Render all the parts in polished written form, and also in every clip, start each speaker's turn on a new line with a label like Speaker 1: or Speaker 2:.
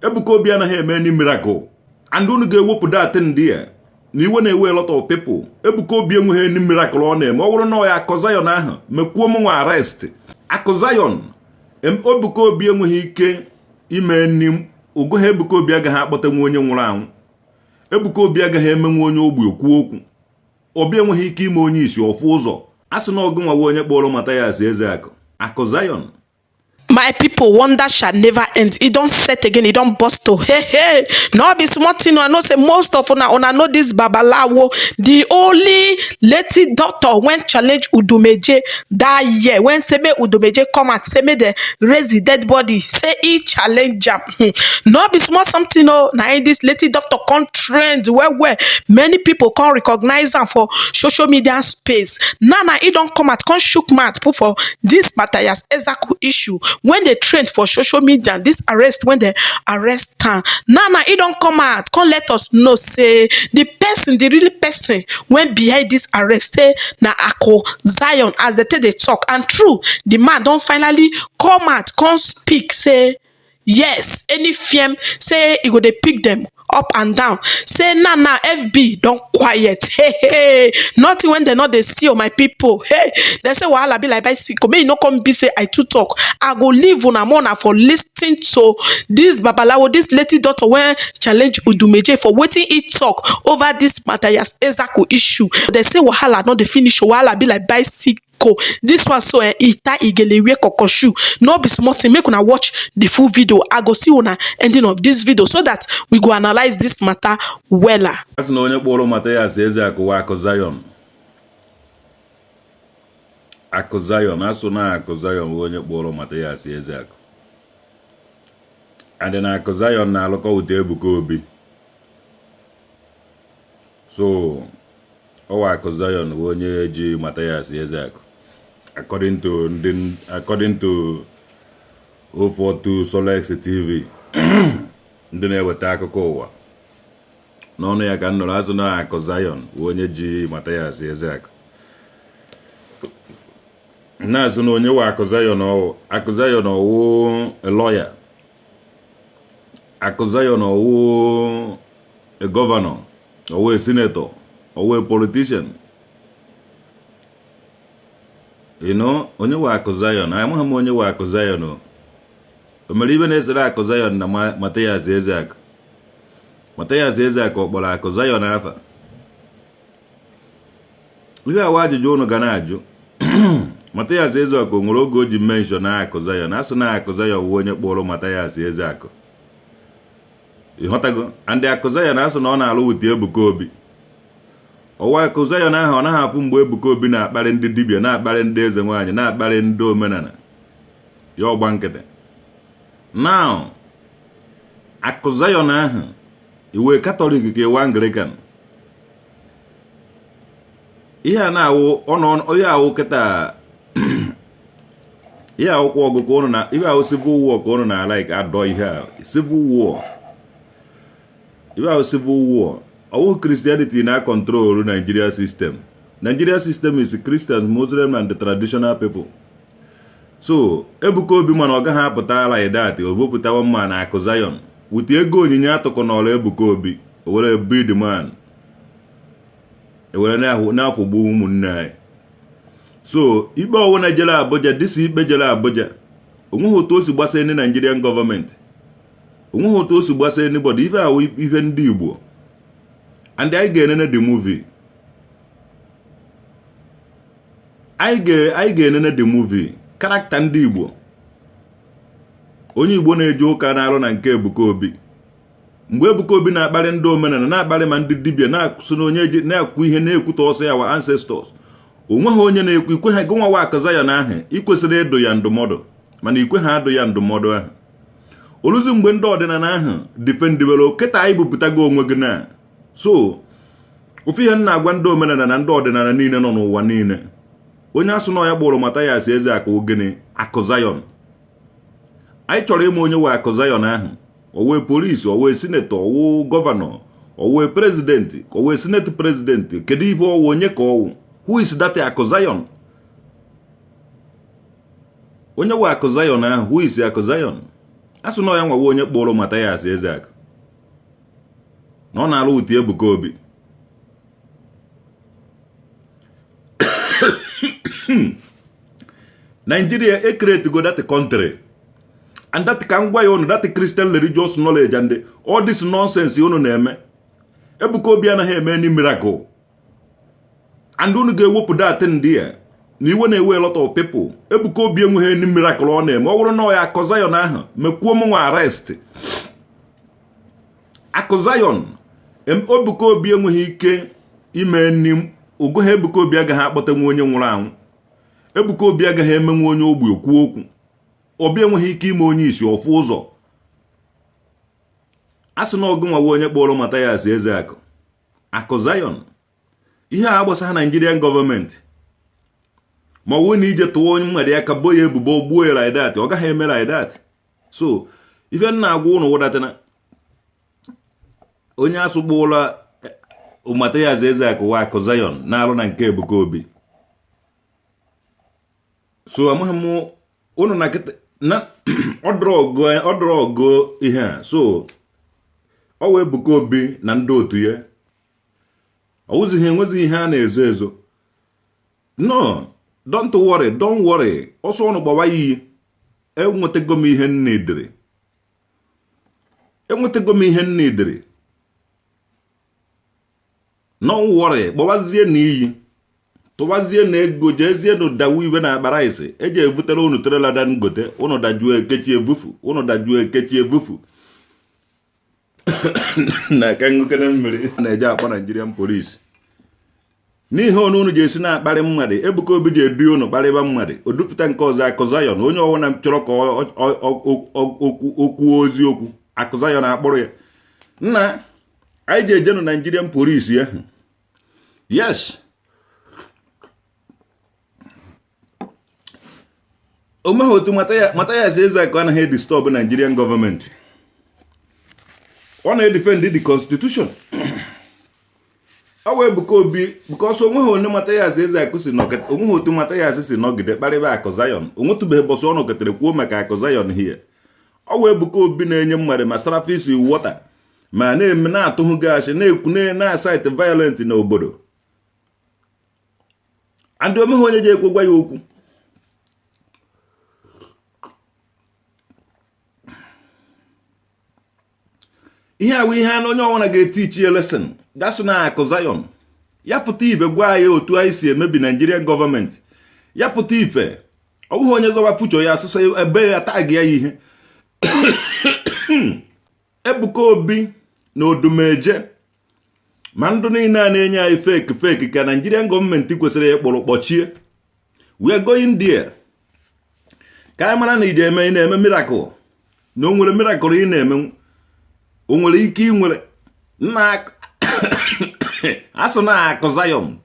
Speaker 1: Ebuka Obi anaghị eme any miracle, and unu ga-ewepụ that ndị a na iwe na-ewe a lot of people. Ebuka Obi enweghị any miracle ọ na-eme. Ọ bụrụ na ọ ya Akụ Zion ahụ mekwuo m nwa arrest. Akụ Zion, Ebuka Obi enweghị ike ime nni ogo ha. Ebuka Obi agaghị akpọta nwa onye nwụrụ anwụ. Ebuka Obi agaghị emenwe onye ogbi okwu okwu. Obi enweghị ike ime onye isi ọfụ ụzọ. A sị na ọgụ nwawa onye kpọrọ Mathias Ezeakụ, Akụ Zion.
Speaker 2: My people, wonder shall never end. E don set again, e don burst o. Hey hey, no be small thing o. I know say most of una, una know this babalawo, the only lady doctor wey challenge Udumeje that year, when say make Udumeje come out, say make dem raise the dead body, say e challenge am. No be small something o. Na im this lady doctor come trend well well. Many people come recognize am for social media space. Now na e don come out, come chook mouth put for this Matthias Ezeaku issue wey dey trend for social media, this arrest wey dem arrest am. Now now e don come out, come let us know say the person, the real person wey behind this arrest, say na Ako Zion, as dem take dey talk. And true, the man don finally come out, come speak say yes, any firm say e go dey pick dem up and down, say now now FB don quiet. Hey hey, nothing wey dem no dey see o, my people. Hey, dem say wahala be like bicycle. Make e no come be say I too talk. I go leave una more una for listen to this babalawo, this lady doctor wey challenge Udumeje, for wetin e talk over this Matthias Ezeaku issue. Dem say wahala no dey finish o, wahala be like bicycle. This one so, e tie igele, wear koko shoe. No be small thing. Make una watch the full video. I go see una ending of this video so that we go analyse this matter wella.
Speaker 1: A sị na onye kpọrọ Mathias Ezeakụ wa Akụ Zion. Akụ Zion, asụ na Akụ Zion bụ onye kpọrọ Mathias Ezeakụ, and na Akụ Zion na-alụkọ with Ebuka Obi. So ọwa Akụ Zion bụ onye ji Mathias Ezeakụ, according to ndị, according to 042 Solex TV, ndị na-eweta akụkọ ụwa n'ọnụ ya ka m nụrụ. Asụ na Akụ Zion bụ onye ji Mathias Ezeakụ. Na-asụ na onye wa Akụ Zion? Ọwụ Akụ Zion ọwụ a lawyer? Akụ Zion ọwụ a governor? Ọwụ a senator? Ọwụ a politician? Onye wa Akụ Zion? Amaghị m onye wa Akụ Zion. O mere ibe na-esere Akụ Zion na Mathias Ezeakụ. Mathias Ezeakụ ọ kpọrọ Akụ Zion afa? Ihe awa ajụjụ unu ga na-ajụ. Mathias Ezeakụ nwere oge o ji mention na Akụ Zion? A sị na Akụ Zion wụ onye kpọrọ Mathias Ezeakụ, ịghọtago? And Akụ Zion, asị na ọ na-alụ with Ebuka Obi. Ọwa Akụ Zion ahụ, ọ naghị afụ mgbe Ebuka Obi na-akparị ndị dibịa, na-akparị ndị eze nwaanyị, na-akparị ndị omenala ya, ọgba nkịtị? Now, Akụ Zion ahụ, iwe Katọlik ka iwe Anglican? Ihe a na-awụ ọnụ, ihe awụ kịta, ihe akwụkwọ ọgụ ka ụnụ na ihe ahụ civil war ka ụnụ na like adọ. Ihe a civil war, ihe ahụ civil war. Ọwụ Christianity na control Nigeria system. Nigeria system is Christians, Muslim and the traditional people. So Ebuka Obi, mana ọ gaghị apụta like that. O bupụtawa mma na Akụ Zion wute ego onyinye atụkọ n'ọrụ Ebuka Obi, o were bid man ewere na-afụgbu ụmụnne anyị. So ikpe ọwụna jere Abuja, dịsi ikpe jere Abuja, onweghị otu o si gbasa ndị Nigerian gọọmenti, onweghị otu o si gbasa anybody. Ife awụ ife ndị Igbo, and anyị ga-enene the movie. Anyị ga-enene the movie character ndị Igbo. Onye Igbo na-eje ụka na-arụ na nke Ebuka Obi, mgbe Ebuka Obi na-akparị ndị omenala, na-akparị ma ndị dibịa, na-asụ na onye ji na-ekwu ihe na-ekwute ọsọ ya wa ancestors, onweghị onye na-ekwu. Ikwe ha gụnwa Akụ Zion ahụ, ị kwesịrị ịdụ ya ndụmọdụ, mana ikwe ha adụ ya ndụmọdụ ahụ. Oluzi mgbe ndị ọdịnala ahụ defendibere kịta, anyị bupụtago onwe gị na. So ofu ihe m na-agwa ndị omenala na ndị ọdịnala niile nọ n'ụwa niile: onye asụ na ya gbụrụ Mathias Ezeakụ, gịnị Akụ Zion? Anyị chọrọ ịma onye nwe Akụ Zion ahụ. Owe polisi, owe senator, owu governor, owe president, owe senate president? Kedu ihe ọwụ? Onye ka ọwụ? Who is that Akụ Zion? Onye nwe Akụ Zion ahụ? Who is Akụ Zion? A sị na ya nwawa onye kpụrụ Mathias Ezeaku, na ọ na-alụ with Ebuka Obi. Nigeria e create go that country and that ka m gwa ya unu, that Christian religious knowledge and all this nonsense unu na-eme. Ebuka Obi anaghị eme any miracle and unu ga-ewepụ that ndị a na iwe na-ewe a lot of people. Ebuka Obi enweghị any miracle ọ na-eme. Ọ bụrụ na ọ ya Akụ Zion ahụ mekwuo m nwa arrest. Akụ Zion, Ebuka Obi enweghị ike ime nni ogoghị. Ebuka Obi agaghị akpọta nwa onye nwụrụ anwụ. Ebuka Obi agaghị emenwe onye ogbi okwu okwu. Obi enweghị ike ime onye isi ọfụ ụzọ. A sị na ọgụ nwawa onye kpọrọ Mathias Ezeaku, Akụ Zion. Ihe a gbasara Nigerian gọọmenti, ma ọ bụrụ na ije tụọ onye mmadụ ya ka bo ya ebubo, gbuo ya like that, ọ gaghị eme like that. So ife m na-agwa ụnụ wụdatana onye asụkpụla Mathias Ezeaku wa Akụ Zion na-arụ na nke Ebuka Obi. So amaghị m ụnụ na kịta na ọ dọrọ ọgụ ihe a. So ọ wee Ebuka Obi na ndị otu ya, ọ wụzighị enwezighị ihe a na-ezo ezo. No, don't worry, don't worry. Ọsọ ụnụ gbawa ya iyi. Enwetago m ihe nnidiri, enwetago m ihe nnidiri. No worry, gbawazie na iyi, tụwazie na ego, jezie na dawa ibe na akpa rice eji ebutere unu trailer Dangote. Unu dajuo ekechi ebufu, unu dajuo ekechi ebufu na aka ṅụkene mmiri na-eje akpọ Nigerian police n'ihe onu unu ji esi na-akparị mmadụ. Ebuka Obi ji edu unu kparịba mmadụ, odupụta nke ọzọ, Akụ Zion. Onye ọwụna chọrọ ka okwu oziokwu, Akụ Zion akpụrụ ya. Nna anyị ji ejenu Nigerian police ya. Yes, o meghị otu Mathias Ezeaku anaghị edisturb Nigerian gọọmenti. Ọ na-edefend the constitution. Ọ wee Ebuka Obi, because onweghị onye Mathias Ezeaku si nọkịta, onweghị otu Mathias si nọgide kparịba Akụ Zion. Onwetụbeghị bọsụ ọ nọkịtara kwuo maka Akụ Zion hie. Ọ wee Ebuka Obi na-enye mmadụ ma Serafis water, ma na-eme na-atụghị gaasị, na-ekwu na-incite violent n'obodo, and omeghị onye ji ekwe gwa ya okwu. Ihe awụ ihe anụ onye ọbụla ga-etichi ya lesson. Gasụ na Akụ Zion ya pụta ibe gwa anyị otu anyị si emebi Nigerian gọọmenti. Ya pụta ife, ọ bụghị onye zọwa fucho ya asụsụ ebe ya tag ya ihe. Ebuka Obi na Odumeje ma ndụ niile a na-enye anyị fake fake ka Nigerian gọọmenti kwesịrị ịkpụrụ kpọchie. We are going there ka anyị mara na ije eme, ị na-eme miracle, na o nwere miracle ị na-eme, o nwere ike ị nwere nna asụ na Akụ Zion.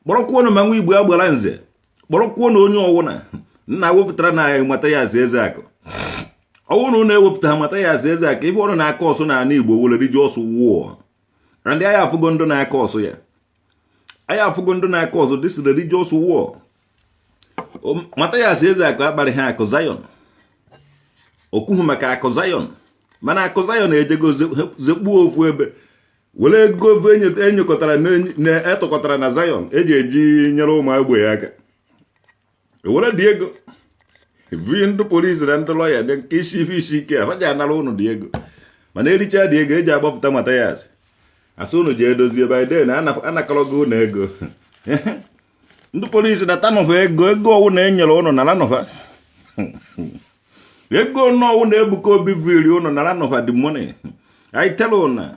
Speaker 1: Kpọrọkwuo ma nwa Igbo agbara nze, kpọrọkwuo na onye ọwụna nna wepụtara na anyị Mathias Ezeaku. Ọwụ na ụnụ ewepụta ha Mathias Ezeaku, ibe ọrụ na-aka ọsụ n'ala Igbo were religious war, and anyị afụgo ndụ na-aka ọsụ ya. Anyị afụgo ndụ na-aka ọsụ this religious war. Mathias Ezeaku akparị ha Akụ Zion, okwughị maka Akụ Zion, mana Akụ Zion ejego zekpuo ofu ebe were ego enyekọtara na etụkọtara na Zion eji eji nyere ụmụ ogbenye aka, were dị ego vi ndị polisi na ndị lọya dị nke isi ife isi ike afa ji anara ụnụ dị ego. Mana ericha dị ego eji agbapụta Mathias, asị ụnụ ji edozie by then anakọrọgo ụnụ ego. Ndị polisi na tanụfa ego, ego ọwụ na enyere ụnụ nara nụfa ego nọwụ na Ebuka Obi viri ụnụ nara nụfa the money. I tell ụnụ.